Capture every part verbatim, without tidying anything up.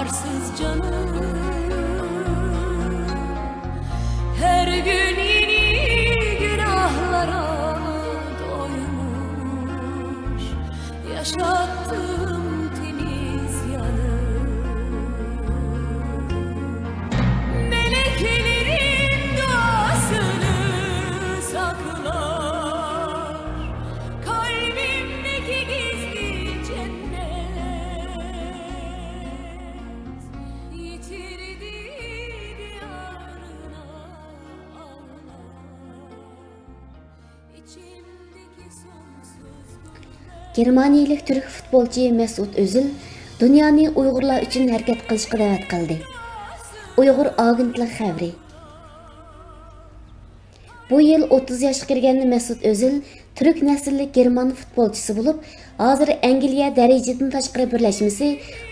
Siz canım, her gün yeni günahlara doymuş yaşattım temiz yanım. Meleklerin duasını saklar kalbimdeki gizli cennet. گېرمانىيەلىك تۈرك فۇتبولچى مەسئۇت ئۆزىل دۇنيانى ئۇيغۇرلار ئۈچۈن ھەرىكەت قىلىشقا دەۋەت قىلدى. ئۇيغۇر ئاگېنتلىقى خەۋىرى. بۇ يىل ئوتتۇز ياشقا كىرگەن مەسئۇت ئۆزىل تۈرك نەسىللىك گېرمان فۇتبولچىسى بولۇپ، ھازىر ئەنگلىيە دەرىجىدىن تاشقىرى بىرلەشمىسى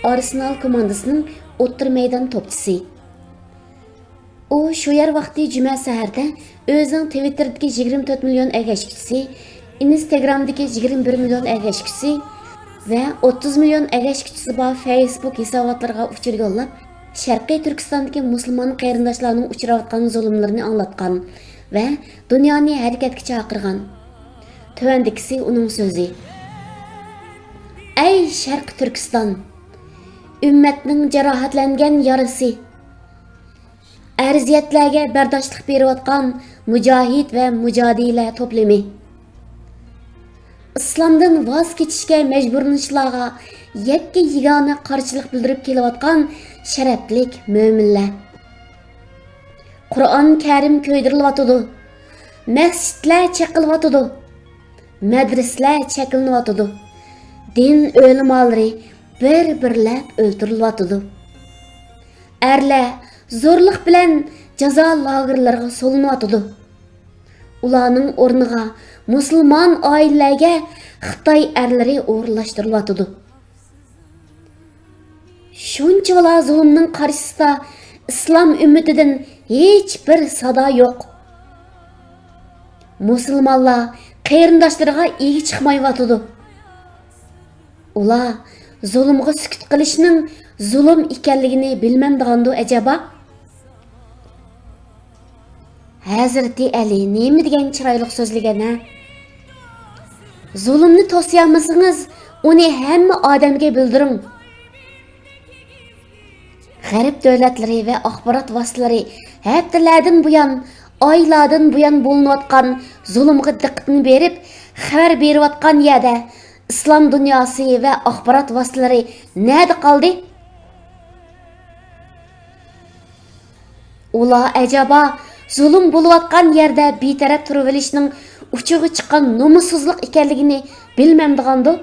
ئارسېنال كوماندىسىنىڭ ئوتتۇرا مەيدان توپچىسى. ئۇ شۇ يەر ۋاقتى جۈمە سەھەردە ئۆزىنىڭ تىۋىتتېردىكى يىگىرمە تۆت مىليون ئەگەشكۈچىسى، ئىنستاگرامدىكى يىگىرمە بىر مىليون ئەگەشكۈچىسى ۋە ئوتتۇز مىليون ئەگەشكۈچىسى بار فەيسبۇك ھېساباتلىرىغا ئۇچۇر يوللاپ، شەرقىي تۈركىستاندىكى مۇسۇلمان قېرىنداشلارنىڭ ئۇچراۋاتقان زۇلۇملىرىنى ئاڭلاتقان ۋە دۇنيانى ھەرىكەتكە چاقىرغان. تۆۋەندىكىسى ئۇنىڭ سۆزى. ئەي شەرقىي تۈركىستان! ئۈممەتنىڭ جاراھەتلەنگەن يارىسى! ئەرزىيەتلەرگە بەرداشلىق بېرىۋاتقان مۇجاھىد ۋە مۇجادىلە توپلىمى! ئىسلامدىن ۋاز كېچىشكە مەجبۇرلىنىشلارغا يەككە يېگانە قارشىلىق بىلدۈرۈپ كېلىۋاتقان شەرەپلىك مۆمىنلەر! قۇرئان كەرىم كۆيدۈرۈلۈۋاتىدۇ، مەسچىتلەر چېقىلىۋاتىدۇ، مەدرىسىلەر چەكلىنىۋاتىدۇ، دىن ئۆلىمالىرى بىر-بىرلەپ ئۆلتۈرۈلۈۋاتىدۇ. ئەرلەر زورلۇق بىلەن جازا لاگېرلىرىغا سولىنىۋاتىدۇ. ئۇلارنىڭ ئورنىغا مۇسۇلمان ئائىلىلەرگە خىتاي ئەرلىرى ئورۇنلاشتۇرۇلۇۋاتىدۇ. شۇنچىۋالا زۇلۇمنىڭ قارشىسىدا ئىسلام ئۈممىتىدىن ھېچبىر سادا يوق. مۇسۇلمانلار قېرىنداشلىرىغا ئىگە چىقمايۋاتىدۇ. ئۇلار زۇلۇمغا سۈكۈت قىلىشنىڭ زۇلۇم ئىكەنلىكىنى بىلمەمدىغاندۇ ئەجەبا؟ ھەزرىتى ئەلى نېمە دېگەن چىرايلىق سۆزلىگەن ھە؟ زۇلۇمنى توسىيالمىسىڭىز، ئۇنى ھەممە ئادەمگە بىلدۈرۈڭ. غەرب دۆلەتلىرى ۋە ئاخبارات ۋاسىتىلىرى ھەپتىلەردىن بۇيان، ئايلاردىن بۇيان بولۇنۇۋاتقان زۇلۇمغا دىققىتىنى بېرىپ، خەۋەر بېرىۋاتقان يەردە ئىسلام دۇنياسى ۋە ئاخبارات ۋاسىتىلىرى نەدە قالدى؟ ئۇلار ئەجەبا زۇلۇم بولۇۋاتقان يەردە بىتەرەپ تۇرۇۋېلىشنىڭ ئۇچىغا چىققان نومۇسسىزلىق ئىكەنلىكىنى بىلمەمدىغاندۇ؟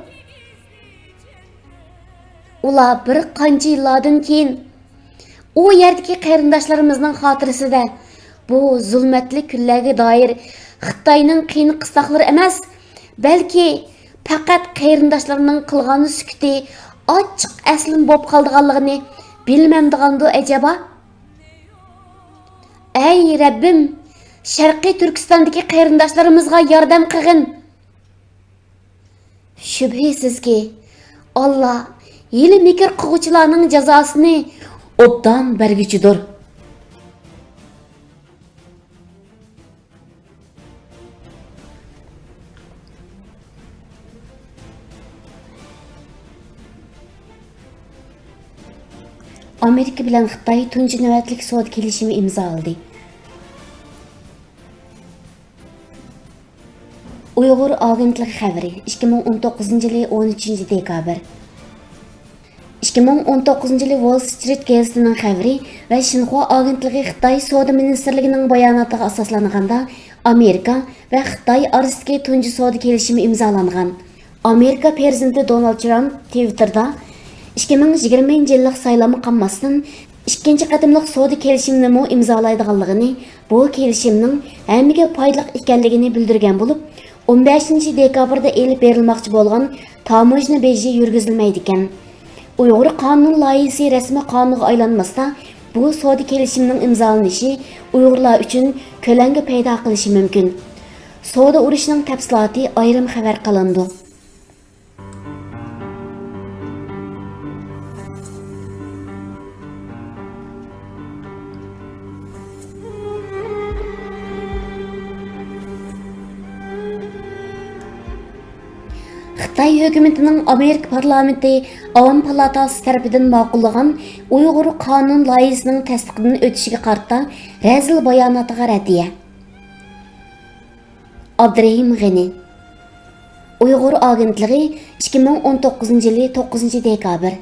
ئۇلار بىر قانچە يىللاردىن كېيىن ئۇ يەردىكى قېرىنداشلىرىمىزنىڭ خاتىرىسىدە بۇ زۇلمەتلىك كۈنلەرگە دائىر خىتاينىڭ قىيىن قىستاقلىرى ئەمەس، بەلكى پەقەت قېرىنداشلىرىنىڭ قىلغان سۈكۈتى ئاچچىق ئەسلىمە بولۇپ قالىدىغانلىقىنى بىلمەمدىغاندۇ ئەجەبا؟ ئەي رەببىم، شەرقىي تۈركىستاندىكى قېرىنداشلىرىمىزغا ياردەم قىلغىن! شۈبھىسىزكى، ئاللا ھىيلە-مىكىر قىلغۇچىلارنىڭ جازاسىنى ئوبدان بەرگۈچىدۇر. ئامېرىكا بىلەن خىتاي تۇنجى نۆۋەتلىك سودا كېلىشىمى ئىمزالىدى. ئۇيغۇر ئاگېنتلىقى خەۋىرى، ئىككى مىڭ ئون توققۇزىنچى يىلى ئون ئۈچىنچى دېكابىر. ئىككى مىڭ ئون توققۇزىنچى يىلى ۋول سترىت گېزىتىنىڭ خەۋىرى ۋە شىنخۇا ئاگېنتلىقى خىتاي سودا مىنىستىرلىكىنىڭ باياناتىغا ئاساسلانغاندا، ئامېرىكا ۋە خىتاي ئارىسىدىكى تۇنجى سودا كېلىشىمى ئىمزالانغان. ئامېرىكا پىرېزىدېنتى دونالد ترامپ تىۋىتتېردا، ئىككى مىڭ يىگىرمىنچى يىللىق سايلامغا قالماستىن، ئىككىنچى قېتىملىق سودا كېلىشىمىنىمۇ ئىمزالايدىغانلىقىنى، بۇ كېلىشىمنىڭ ھەممىگە پايدىلىق ئىكەنلىكىنى بىلدۈرگەن بولۇپ، ئون بەشىنچى دېكابىردا ئېلىپ بېرىلماقچى بولغان تاموژنا بېجى يۈرگۈزۈلمەيدىكەن. ئۇيغۇر قانۇن لايىھىسى رەسمىي قانۇنغا ئايلانماستا، بۇ سودا كېلىشىمىنىڭ ئىمزالىنىشى ئۇيغۇرلار ئۈچۈن كۆلەڭگە پەيدا قىلىشى مۇمكىن. سودا ئۇرۇشىنىڭ تەپسىلاتى ئايرىم خەۋەر قىلىنىدۇ. خىتاي ھۆكۈمىتىنىڭ ئامېرىكا پارلامېنتى ئاۋام پالاتاسى تەرىپىدىن ماقۇللىغان ئۇيغۇر قانۇن لايىھىسىنىڭ تەستىقىدىن ئۆتۈشىگە قارىتا رەزىل باياناتىغا رەددىيە. ئابدۇرېھىم غېنى. ئۇيغۇر ئاگېنتلىقى، ئىككى مىڭ ئون توققۇزىنچى يىلى توققۇزىنچى دېكابىر.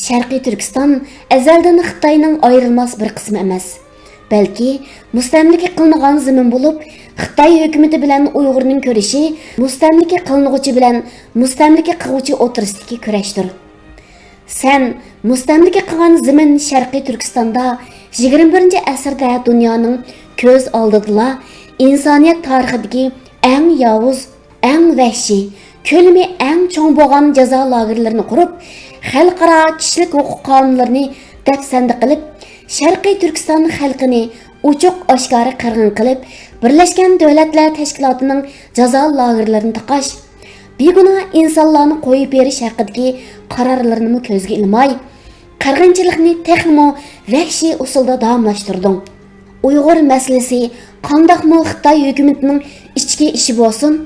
شەرقىي تۈركىستان ئەزەلدىن خىتاينىڭ ئايرىلماس بىر قىسمى ئەمەس، بەلكى مۇستەملىكە قىلىنغان زېمىن بولۇپ، خىتاي ھۆكۈمىتى بىلەن ئۇيغۇرنىڭ كۆرۈشى مۇستەملىكە قىلىنغۇچى بىلەن مۇستەملىكە قىلغۇچى ئوتتۇرىسىدىكى كۈرەشتۇر. سەن مۇستەملىكە قىلغان زېمىن شەرقىي تۈركىستاندا يىگىرمە بىرىنچى ئەسىردە دۇنيانىڭ كۆز ئالدىدىلا ئىنسانىيەت تارىخىدىكى ئەڭ ياۋۇز، ئەڭ ۋەھشىي، كۆلىمى ئەڭ چوڭ بولغان جازا لاگېرلىرىنى قۇرۇپ، خەلقئارا كىشىلىك ھوقۇق قانۇنلىرىنى دەپسەندە قىلىپ، شەرقىي تۈركىستان خەلقىنى ئوچۇق ئاشكارا قىرغىن قىلىپ، بىرلەشكەن دۆلەتلەر تەشكىلاتىنىڭ جازا لاگېرلىرىنى تاقاش، بىگۇناھ ئىنسانلارنى قويۇپ بېرىش ھەققىدىكى قارارلىرىنىمۇ كۆزگە ئىلماي، قىرغىنچىلىقنى تېخىمۇ ۋەھشىي ئۇسۇلدا داۋاملاشتۇردۇڭ. ئۇيغۇر مەسىلىسى قانداقمۇ خىتاي ھۆكۈمىتىنىڭ ئىچكى ئىشى بولسۇن،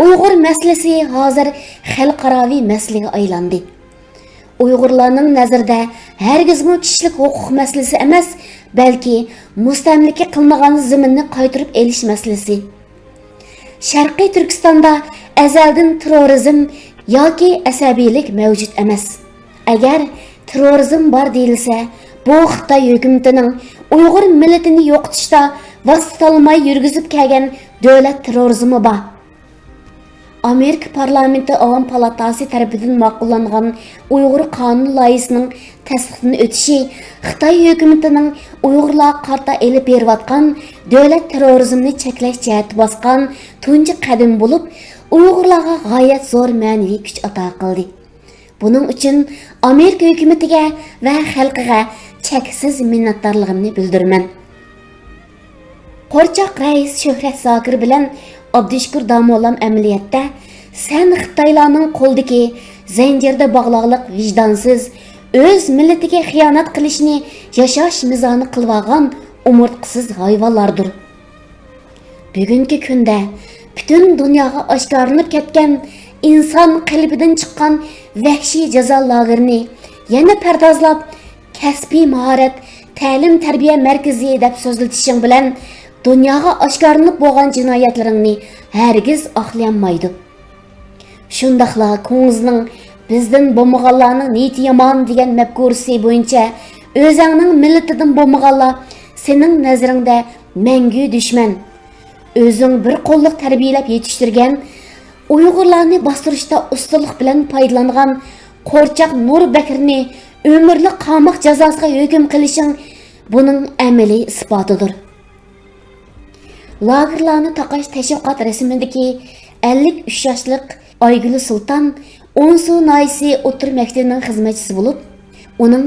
ئۇيغۇر مەسىلىسى ھازىر خەلقئاراۋى مەسىلىگە ئايلاندى. ئۇيغۇرلارنىڭ نەزىرىدە ھەرگىزمۇ كىشىلىك ھوقۇق مەسىلىسى ئەمەس، بەلكى مۇستەملىكە قىلىنغان زېمىننى قايتۇرۇپ ئېلىش مەسىلىسى. شەرقىي تۈركىستاندا ئەزەلدىن تېررورىزم ياكى ئەسەبىيلىك مەۋجۇت ئەمەس. ئەگەر تېررورىزم بار دېيىلسە، بۇ خىتاي ھۆكۈمىتىنىڭ ئۇيغۇر مىللىتىنى يوقىتىشتا ۋاسىتە سالماي يۈرگۈزۈپ كەلگەن دۆلەت تېررورىزمى بار. ئامېرىكا پارلامېنتى ئاۋام پالاتاسى تەرىپىدىن ماقۇللانغان ئۇيغۇر قانۇن لايىھىسىنىڭ تەستىقتىن ئۆتۈشى خىتاي ھۆكۈمىتىنىڭ ئۇيغۇرلارغا قارىتا ئېلىپ بېرىۋاتقان دۆلەت تېررورىزمىنى چەكلەش جەھەتتە باسقان تۇنجى قەدىمى بولۇپ، ئۇيغۇرلارغا غايەت زور مەنىۋى كۈچ ئاتا قىلدى. بۇنىڭ ئۈچۈن ئامېرىكا ھۆكۈمىتىگە ۋە خەلقىگە چەكسىز مىننەتدارلىقىمنى بىلدۈرىمەن. قورچاق رەئىس شۆھرەت زاكىر بىلەن ئابدۇشۈكۈر داموللام ئەمەلىيەتتە سەن خىتايلارنىڭ قولىدىكى زەنجىردە باغلاقلىق ۋىجدانسىز، ئۆز مىللىتىگە خىيانەت قىلىشنى ياشاش مىزانى قىلىۋالغان ئومۇرتقىسىز ھايۋانلاردۇر. بۈگۈنكى كۈندە پۈتۈن دۇنياغا ئاشكارىلىنىپ كەتكەن ئىنسان قېلىپىدىن چىققان ۋەھشىي جازا لاگېرىنى يەنە پەردازلاپ، كەسپىي ماھارەت تەلىم-تەربىيە مەركىزى دەپ سۆزلىتىشىڭ بىلەن دۇنياغا ئاشكارىلىنىپ بولغان جىنايەتلىرىڭنى ھەرگىز ئاقلىيالمايدۇ. شۇنداقلا كۇڭزىنىڭ «بىزدىن بولمىغانلارنىڭ نىيىتى يامان» دېگەن مەپكۇرىسى بويىچە، ئۆزەڭنىڭ مىللىتىدىن بولمىغانلار سېنىڭ نەزىرىڭدە مەڭگۈ دۈشمەن. ئۆزۈڭ بىر قوللۇق تەربىيەلەپ يېتىشتۈرگەن، ئۇيغۇرلارنى باستۇرۇشتا ئۇستىلىق بىلەن پايدىلانغان قورچاق نۇر بەكرىنى ئۆمۈرلۈك قاماق جازاسىغا ھۆكۈم قىلىشىڭ بۇنىڭ ئەمەلىي ئىسپاتىدۇر. لاگېرلارنى تاقاش تەشۋىقات رەسىمىدىكى ئەللىك ئۈچ ياشلىق ئايگۈل سۇلتان ئونسۇ ناھىيەسى ئوتتۇرا مەكتىۋىنىڭ خىزمەتچىسى بولۇپ، ئۇنىڭ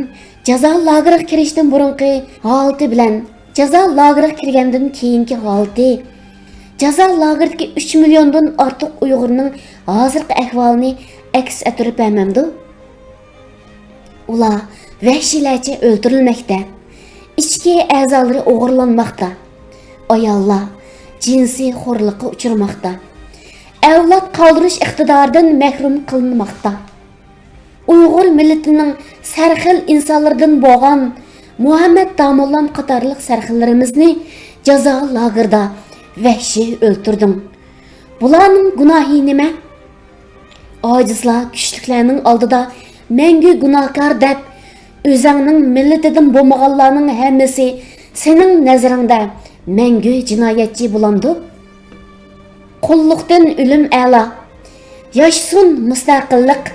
جازا لاگېرىغا كىرىشتىن بۇرۇنقى ھالىتى بىلەن جازا لاگېرىغا كىرگەندىن كېيىنكى ھالىتى، جازا لاگېرىدىكى ئۈچ مىليوندىن ئارتۇق ئۇيغۇرنىڭ ھازىرقى ئەھۋالىنى ئەكس ئەتتۈرۈپ بەرمەمدۇ؟ ئۇلار ۋەھشىيلەرچە ئۆلتۈرۈلمەكتە، ئىچكى ئەزالىرى ئوغرىلانماقتا، ئاياللار جىنسىي خورلۇققا ئۇچرىماقتا، ئەۋلاد قالدۇرۇش ئىقتىدارىدىن مەھرۇم قىلىنماقتا. ئۇيغۇر مىللىتىنىڭ سەرخىل ئىنسانلىرىدىن بولغان مۇھەممەد داموللام قاتارلىق سەرخىللىرىمىزنى جازا لاگېرىدا ۋەھشىي ئۆلتۈردۈڭ. بۇلارنىڭ گۇناھى نېمە؟ ئاجىزلار كۈچلۈكلەرنىڭ ئالدىدا مەڭگۈ گۇناھكار دەپ، ئۆزەڭنىڭ مىللىتىدىن بولمىغانلارنىڭ ھەممىسى سېنىڭ نەزىرىڭدە مەڭگۈ جىنايەتچى بولامدۇ؟ قۇللۇقتىن ئۆلۈم ئەلا. ياشىسۇن مۇستەقىللىق!